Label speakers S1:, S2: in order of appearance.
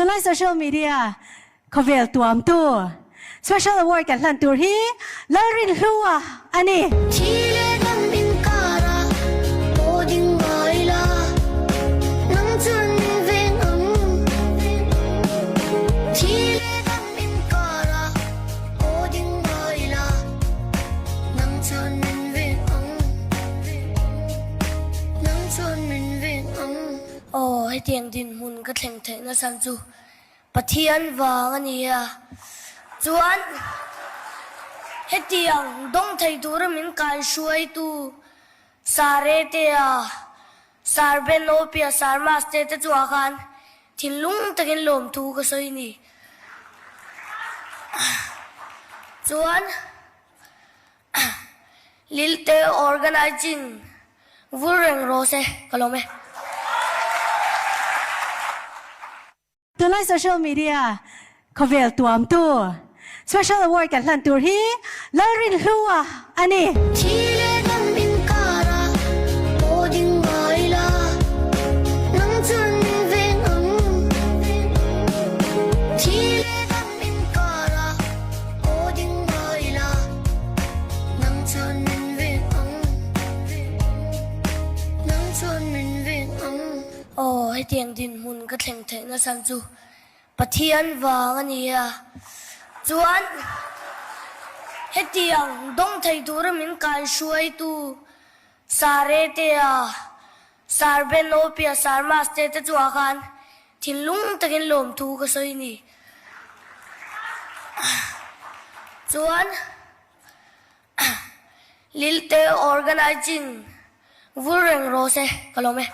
S1: Tunlai social media khawvel tuamtu Special Award kan hlan tur hi Lalrinhlua a ni.
S2: Thi leh dam inkara aw ding ngai la, nang chuan min veng ang. Thi leh dam inkara aw ding ngai la, nang chuan min veng ang. Nang chuan min veng ang.
S3: Aw, hetiang dinhmun ka thleng theih nasa chu Pathian vang a ni a, chuan hetiang dawng thei tura min kaihruaitu Saretea, Sarbenopia, Sarmaste te chungah khan thinlung takin lawmthu ka sawi a ni. Chuan Lilte Organizing vul reng rawh se ka lawm e.
S1: Tunlai social media khawvel tuamtu Special Award kan hlan tur hi Lalrinhlua a ni.
S2: Thi leh dam inkara aw ding ngai la, nang chuan min veng ang. Thi leh dam inkara aw ding ngai la, nang chuan min veng ang. Nang chuan min veng ang.
S3: Aw, hetiang dinhmun ka thleng theih nasa chu Pathian vang a ni a, chuan hetiang dawng thei tura min kaihruaitu Saretea, Sarbenopia, Sarmaste te chungah khan thinlung takin lawmthu ka sawi a ni. Chuan Lilte Organizing vul reng rawh se ka lawm e.